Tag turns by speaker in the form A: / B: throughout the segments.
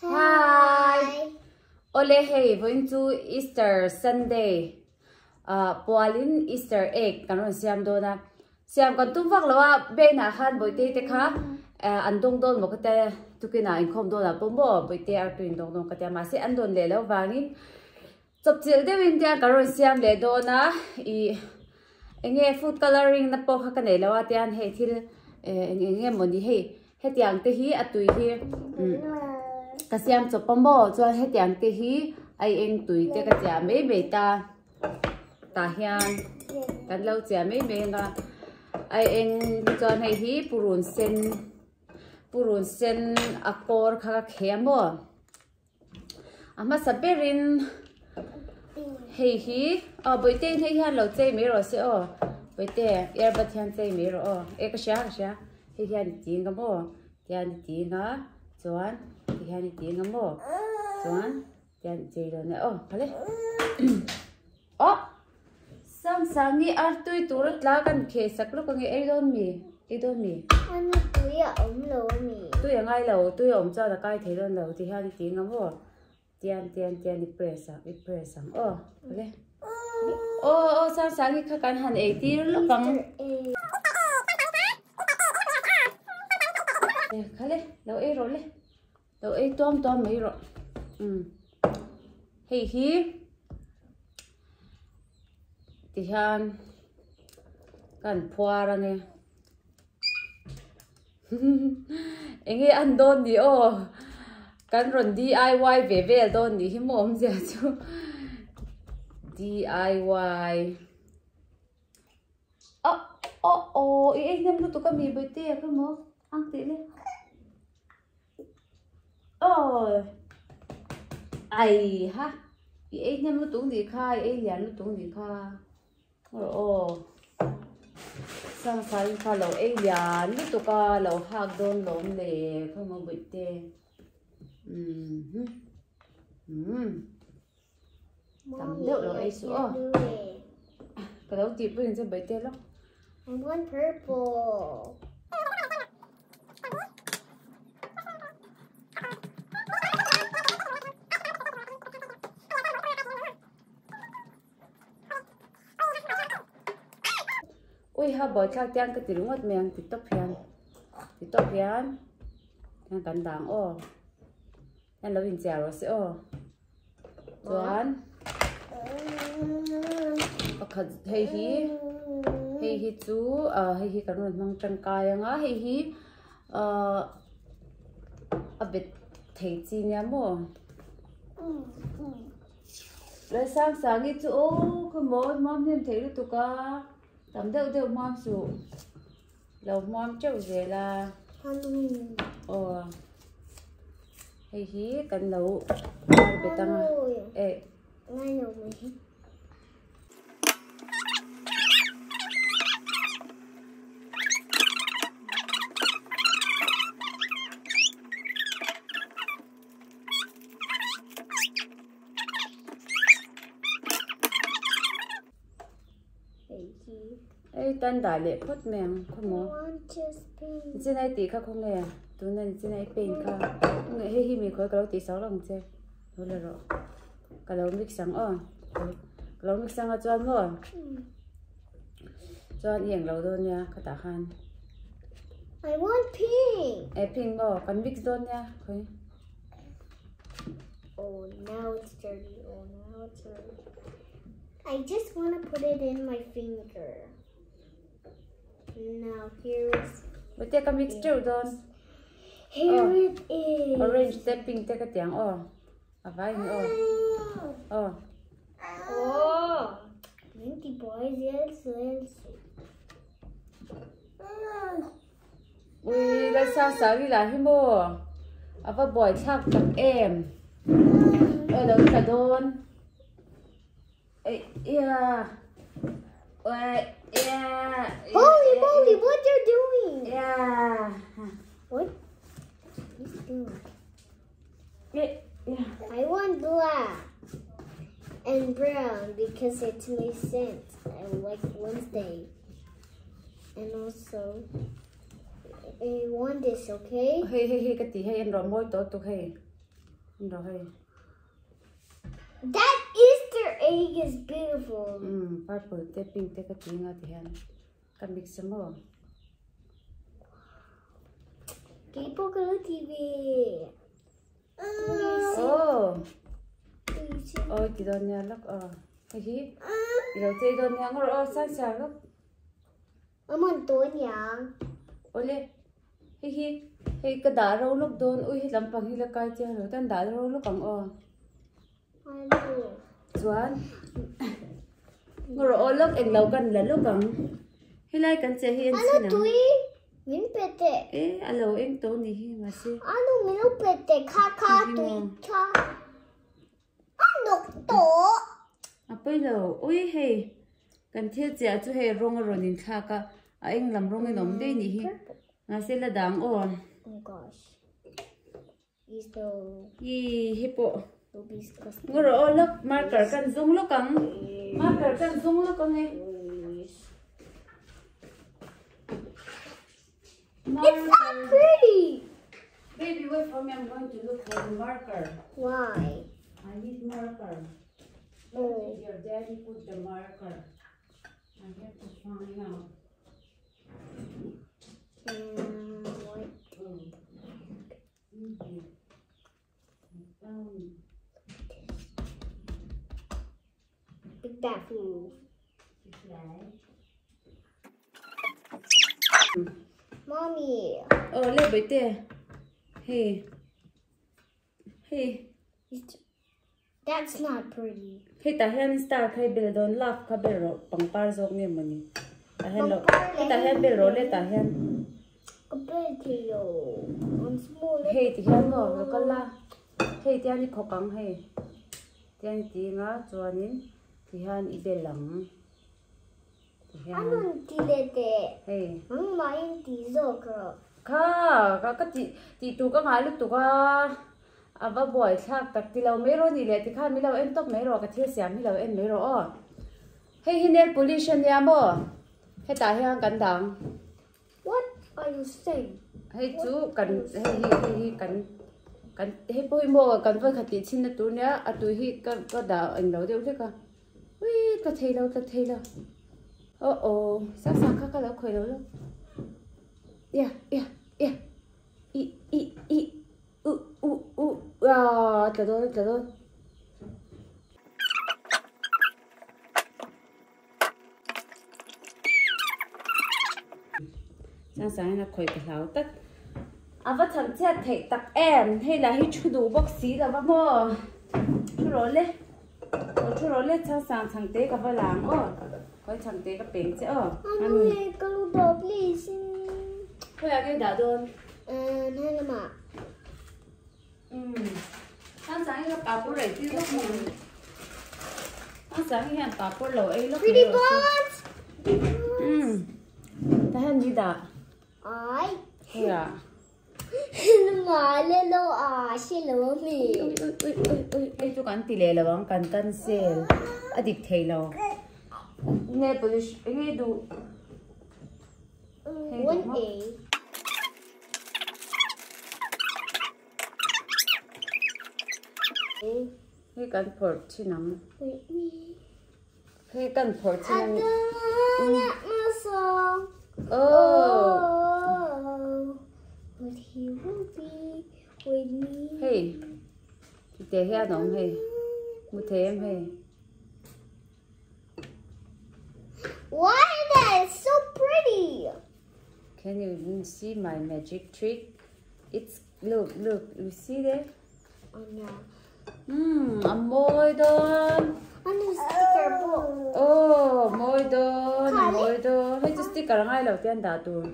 A: Hi! Ole hei vawiin chu Easter Sunday ah pualin Easter egg kan rawn siam dawn a, siam kan tum vak lo a Bane ah khan Bawihte te kha an dawng dawn maw ka tia tukin ah inkhawm dawn ah pawh maw Bawihte artui in dawng dawn ka tia mahse an dawn leh loh vangin Chawpchilh deuhin tiang ka rawn siam leh dawn a, ih enge food colouring na pawh kha ka nei lo a tian hei thil eh eng eng nge mawni hei hetiang te hi a tui hi umm ka siam chawp a maw chuan hetiang te hi ai eng tui te ka chiah mai mai ta tah hian kan lo chiah mai mai ang a ai eng chuan hei hi purun sen purun sen a kawr kha ka kheh a maw. A hmasa berin hei hi aw bawihte in hei hian lo chei mai rawh se aw bawihte earbud hian chei mai rawh aw e ka hria ka hria hei hian i ting a maw tian i ting a chuan ti hian i ting a maw chuan tian i chei dawn e aw phal e aw Sangsangi artui tur a tla kan kheh sak lawk ange ei dawn mi ei dawn mi.
B: Ani tui a awm lo ami.
A: Tui a ngai lo tui a awm chuan a kai thei dawn lo ti hian i ti nga maw tian tian tian i press ang i press ang aw le aw aw Sangsangi kha kan han ei tir lawk ang. Kha le lo ei rawh le. Lo ei tuam tuam mai rawh. Um. Hei hi tihian kan phuar ange. Enge an dawn ni aw. Kan rawn DIY ve vel dawn ni hi maw awmzia chu. DIY. Oh oh oh i ei hnem lutuk a mi bawihte a kha maw ang teh le. Aw ai ha i ei hnem lutuk nih kha i ei lian lutuk nih kha aw aw sang sang kha lo ei lian lutuk a lo hak dawn lawm le khaw maw bawihte um um tam deuh lo ei suh aw ka lo tih pawhin che bawihte lawk
B: I want purple.
A: Ui ha bawi thlak tiang ka ti ringawt mai ang ti tawp hian ti tawp hian hian kan dang aw hian lo inchiar rawh se aw chuan pakhat hei hi hei hi chu ah hei hi kan rawn hmang tangkai ang a hei hi ah a bet thei chi nia maw Lalsangsangi chu aw khaw maw hmuam hnem thei lutuk a tam deuh deuh hmuam suh lo hmuam teuh zel a aw hei hi kan lo par bet ang a eh. Ei tan dah leh phawt mai ang khaw maw chinai tih kha khaw nge tuna chinai paint kha nge hei hi mi khawi ka lo tih sak ang che lo la rawh ka lo mix ang aw ka lo mix ang a chuan maw chuan i englo dawn nia khatah khan
B: I want pink
A: e pink maw kan mix dawn nia khawi
B: Oh now it's dirty oh now it's dirty I just want to put it in my finger Now here's
A: Wait ka mix teuh dawn
B: Here it is
A: Orange te pink te ka tiang aw a vai ni aw aw
B: Oh Minty boys yes yes
A: Ui la sang sang i lah hi maw a va buai thlak tak em oi lo tla dawn ei ia oi ia
B: Holy moly what you're doing
A: ia
B: What he's doing I want black and brown because it makes sense. I like Wednesday. And also, I want this, okay?
A: Hei, hei, hei, ka ti hei, an rawn mawi tawh tuk hei. Ro hei.
B: That Easter egg is beautiful.
A: Um purple te pink te ka ti nga ti hian ka mix a maw.
B: Keipawh ka lo ti ve.
A: Oh. Oi ti dawn nia lawk aw. Hei hi i lo chei dawn nia ngawr aw sang siam lawk.
B: A man to aniang.
A: Awle hei hi hei ka dah ro lawk dawn ui he lampang hi la kai chiang lo tan dah ro lawk ang aw. Chuan ngawr aw lawk eng lo kan la lawk ang. Helai kan che hi en chin ang.
B: Tui min pe teh.
A: E a lo eng to ni hi mahse.
B: Anu min lo pe teh kha kha tui kha. A nawk tawh.
A: A pawi lo. Ui hei kan thil chiah chu hei rawng a rawn inthlak a a eng lam rawng in awm daih nih hi. Mahse la dang aw.
B: Oh gosh.
A: Hi hi pawh ngaw rawh aw lawk marker kan zung lawk ang marker kan zung lawk ang e
B: It's not pretty.
A: Baby, wait for me. I'm going to look for the marker.
B: Why?
A: I need marker. Where did your daddy put the marker? I have to find out.
B: Big bad move. Mommy.
A: Oh, le bete. Hey. Hey.
B: That's not pretty.
A: Hei tah hian star kha hi bel dawn love kha bel rawh pangpar zawk nge mawni tah hian lo hetah hian bel rawh le tah hian
B: Ka bel thei lo an small
A: hei ti hian maw lo kal la hei ti hian i khawk ang hei ti hian i ti anga chuanin ti hian i bel ang ti hian
B: A nun ti leh teh
A: hei
B: nangmahin ti zawk rawh.
A: Kha ka ka tih tih tur ka ngah lutuk a. A va buai thlak tak ti lo mai rawh ni leh tikhan mi lo en tawp mai rawh ka thil siam hi lo en mai rawh aw. Hei hi nail polish a nia maw? Hetah hian kan dang.
B: What are you saying?
A: Hei chu kan hei hi hei hi kan kan hei pawh hi maw kan vawi khat tih chhin na tur nia a tui hi ka ka dah eng lo deuh hlek a. Ui tla thei lo tla thei lo. Aw aw sang sang kha ka lo khawih lo lo. Ya ya ya i i i. U u u aa tla dawn tla dawn. Sang sang in a khawih ka hlau tak. A va chhan chhiat theih tak em hei lah hi thu duh bawk si lo va maw. Thu rawh le. Aw thu rawh le chang sang chhang te ka va lang aw. Khawi chhang te ka peng che aw.
B: Anu hei ka lu dawh please.
A: Khawiah nge dah dawn?
B: Umm hei lamah.
A: Umm chang sang hi ka papawr ei tir lawk mai ang. Chang sang hi hian papawr lo ei lawk mai rawh se. Umm tah hian mi dah.
B: Ai.
A: Khawiah. Hei chu kan ti leh lo ang kan cancel a dik thei lo nail polish eng nge duh hei duh maw hei kan phawrh thin ang hei kan phawrh thin ang oh hei tih hian a awm hei hmu thei em hei
B: Why that is so pretty
A: Can you see my magic trick It's look look you see there
B: Oh no.
A: Umm a mawi dawn.
B: A nu sticker pawh.
A: Aw mawi dawn a mawi dawn. Hei chu sticker a ngai lo te an dah tur.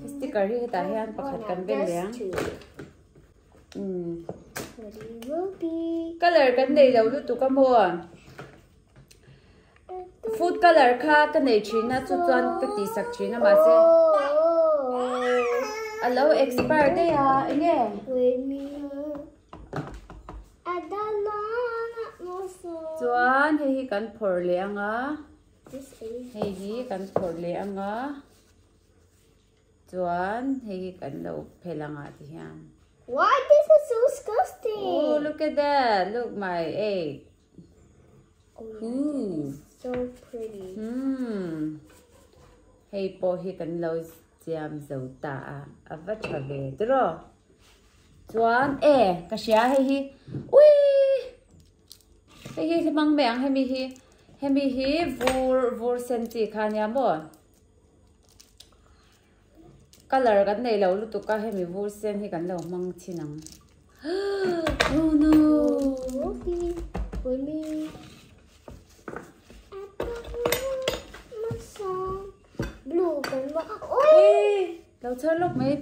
A: Hei sticker hi hetah hian pakhat kan bel leh ang. Umm. Colour kan nei lo lutuk a maw. Food colour kha ka nei thin a chu chuan ka tih sak thin a mahse a lo expire daih a enge chuan hei hi kan phawrh leh ang a hei hi kan phawrh leh ang a chuan hei hi kan lo phel ang ah ti hian
B: Why this is so disgusting?
A: look at that. Look my egg.
B: Oh, yeah,
A: Ooh.
B: that is so pretty.
A: Hei pawh hi kan lo siam zo ta a, a va tha ve tiraw. Chuan e ka hria hei hi ui hei hi hlimang mai ang hemi hi hemi hi vur vur sen chi kha nia maw color kan nei lo lutuk a hemi vur sen hi kan lo hmang thin ang oh no ui lo chhar lawk mai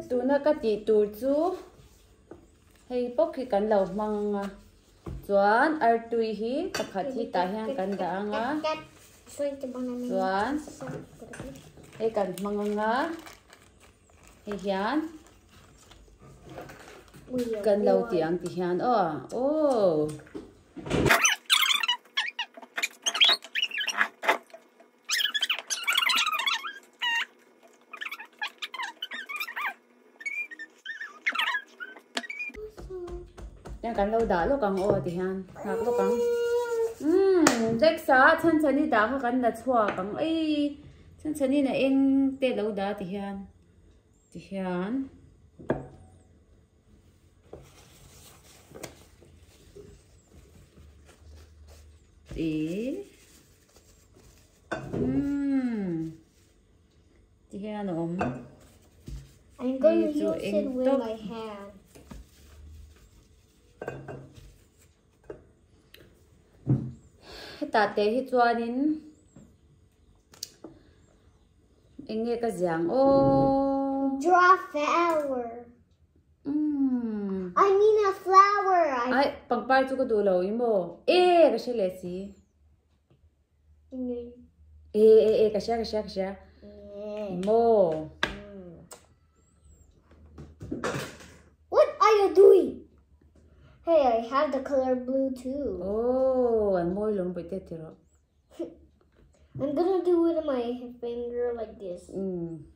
A: tuna ka tih tur chu hei bawk hi kan lo hmang a chuan artui hi pakhat hi tah hian kan dah ang a chuan hei kan hmang ang a hei hian kan lo tih ang ti hian aw aw. Tiang kan lo dah lawk ang aw ti hian nghak lawk ang. Umm Dex ah chhan chhan i dah kha kan la chhuak ang ei chhan chhan in a eng te lo dah ti hian ti hian. Ti umm ti hian a awm.
B: I'm gonna
A: Hei chu
B: use it
A: eng
B: with
A: tawp.
B: my hand.
A: Hetah te hi chuanin eng nge ka ziang aw.
B: Draw flower.
A: Umm.
B: I mean a flower. I
A: Ai pangpar chu ka duh lo i maw? E ka hre leh si. E e e ka hria ka hria ka hria. I maw?
B: What are you doing? Hey, I have the color blue too.
A: Oh, an mawi lawm pawih te ti rawh.
B: I'm gonna do it with my finger like this.
A: Umm.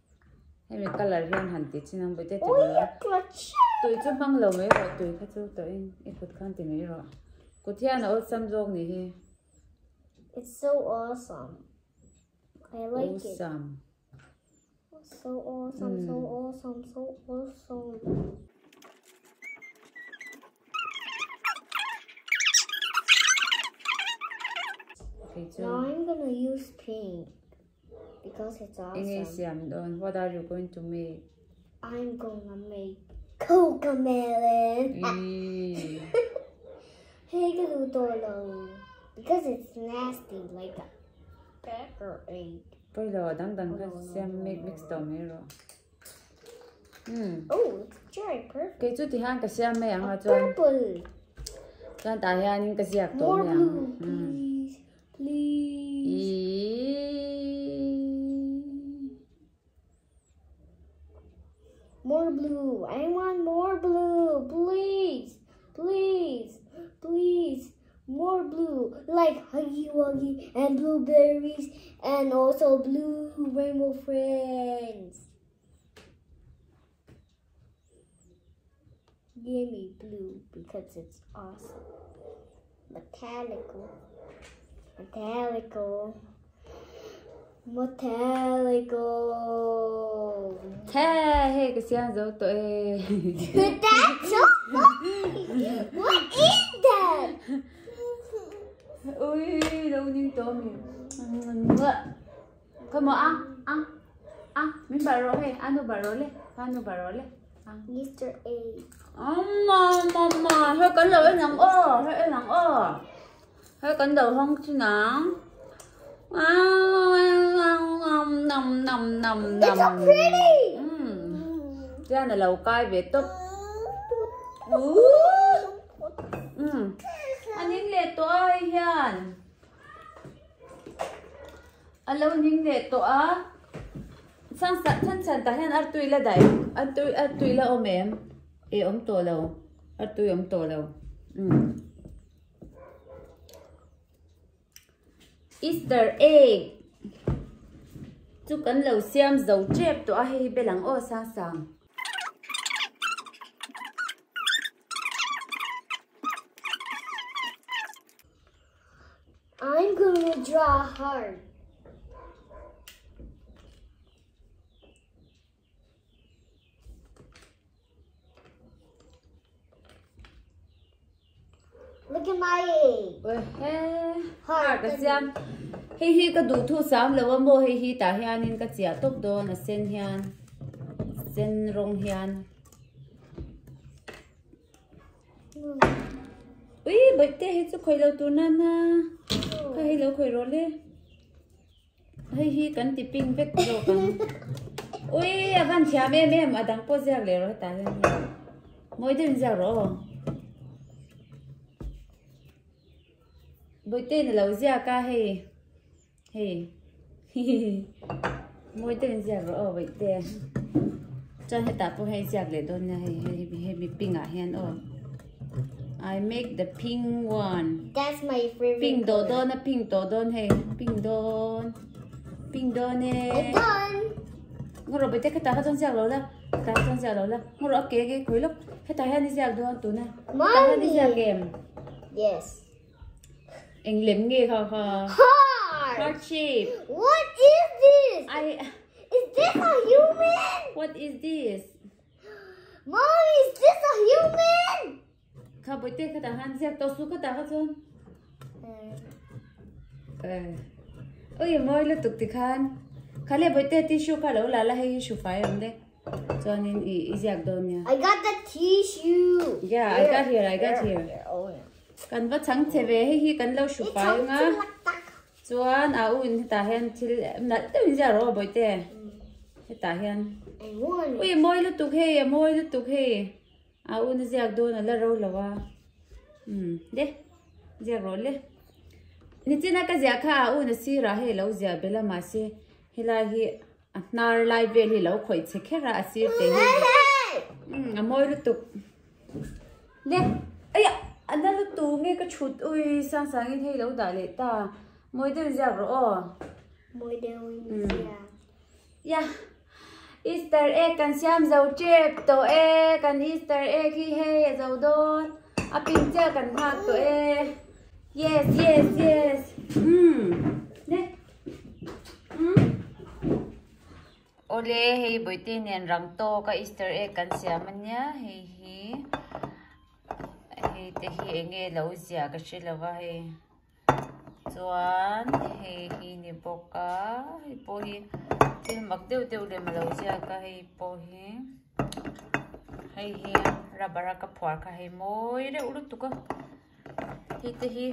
A: Hemi color hian han ti chin ang pawih te ti
B: Ui,
A: rawh.
B: clutch.
A: Tui chu hmang lo mai rawh tui kha chu tawhin i kut khan ti mai rawh. Kut hian a awlsam zawk ni hi.
B: It's so awesome. I like it.
A: Awesome.
B: So awesome, so awesome, so awesome.
A: Okay,
B: Now
A: chuan
B: I'm gonna use pink because it's
A: eng nge
B: awesome.
A: siam dawn? What are you going to make?
B: I'm gonna make cocomelon.
A: Eee.
B: Hey, Galutolo. Because it's nasty like a pepper egg.
A: Pawilo dang dang kha siam make mix tawh mai rawh. Umm.
B: Oh, it's dry perfect.
A: Kei chu ti hian ka siam mai ang a
B: A
A: chuan.
B: purple.
A: Chuan tah hianin ka ziak tawh
B: More
A: mai ang.
B: blue,
A: Umm.
B: please. Please.
A: Eee.
B: More blue. I want more blue. Please. Please. Please. More blue. Like Huggy Wuggy and blueberries and also blue rainbow friends. Give me blue because it's awesome. Metallical. Metallical. Metallical.
A: He hei ka siam zo tawh e.
B: That's so funny! What is that?
A: Ui lo ning tawh mi. Come on, ah ah ah min bar rawh hei anu bar rawh le anu bar rawh le.
B: Easter egg.
A: Amma mamma hei kan lo en ang aw hei en ang aw hei kan lo hawng thin ang. Nam nam nam
B: It's so
A: nam.
B: pretty!
A: Umm chuan a lo kai ve tawp. Umm a ning leh tawh a hei hian a lo ning leh tawh a chhan chhan chhan tah hian artui la daih artui artui la awm em e awm tawh lo artui awm tawh lo umm. Easter egg chu kan lo siam zo tep tawh a hei hi bel ang aw sang sang.
B: draw a heart. Look at my
A: heart ka siam hei hi ka duh thu sam lo a maw hei hi tah hianin ka chiah tawp dawn a sen hian sen rawng hian ui bawihte hei chu khawih lo tur nana kha hei lo khawih rawh le. Hei hi kan ti ping vek zawk ang. Ui, a van thiam em em, a dang pawh ziak leh rawh hetah hian hei. Mawi deuhin ziak rawh aw. Bawihte-in a lo ziak a hei, hei, mawi deuhin ziak rawh aw Bawihte. Chuan hetah pawh hei ziak leh dawn nia hei, hei, hemi ping ah hian aw. I make the pink one.
B: That's my favorite.
A: Pink do dawn a pink to dawn hei. Pink dawn. Pink dawn e.
B: It's done.
A: Ngoro bete ka ta ka chon ziak lo la. Ta ka chon ziak lo la. Ngoro a ke ke khoi lok. Heta hian i ziak dawn tuna. Ta hian i ziak em.
B: Yes.
A: Eng lem nge kha kha.
B: Heart.
A: Heart shape.
B: What is this?
A: I
B: Is this a human?
A: What is this?
B: Mommy, is this a human?
A: Kha boite kha ta han ziak tawh su kha ta kha chuan. Eh. Oi mawi lutuk ti khan. Kha le boite tissue kha lo la la hei hi hru fai awm le. Chuanin i i ziak dawn nia.
B: I got the tissue.
A: Yeah, I got here, I got here. Kan va chhang che ve hei hi kan lo hru fai ang a. Chuan a u in hetah hian thil nalh deuhin ziak rawh aw bawihte hetah hian ui a mawi lutuk hei a mawi lutuk hei a u na ziak dawn a la ro lo a umm le ziak rawh le nichina ka ziah kha a u na sirah hei lo ziah belh a mahse helai hi a hnar lai vel hi lo khawih che kher a a sir te hi umm a mawi lutuk. Le aiah a na lutuk nge ka thut ui sang sangin hei lo dah leh ta mawi deuhin ziak rawh aw
B: mawi deuhin ziak
A: ya Easter egg kan siam zo tep tawh e kan Easter egg hi hei a zo dawn a pin chiah kan nghak tawh e yes yes yes umm le umm. Awle hei bawihte nen rang tawk a easter egg kan siam ania hei hi hei te hi eng nge lo ziah ka hre lo va hei chuan hei hi ni bawk a hei pawh hi thil mak deuh deuh lem a lo ziak a hei pawh hi hei hi rubber a ka phuar kha hei mawi reuh lutuk a hei te hi.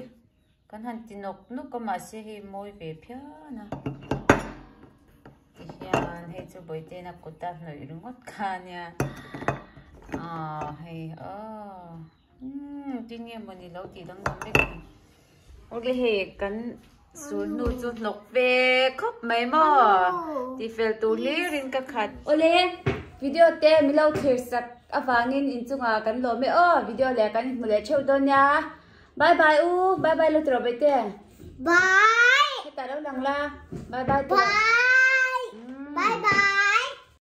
A: Kan han ti nawk nawk a mahse hei mawi ve phian a tihian hei chu bawihten a kut a hnawih ringawt kha ania ah hei aw umm tin nge mawni lo tih dangdang vek ni awle hei kan sul hnu chu hnawk ve khawp mai maw tihfel tur hlir in ka khat awle video te milo thlir sak avangin inchungah kan lawm e aw video leh kan inhmu leh theuh dawn nia. Bye bye u, bye bye lo tiraw Bawihte.
B: Bye.
A: Hetah lo lang la, bye bye tiraw.
B: Bye. Bye bye.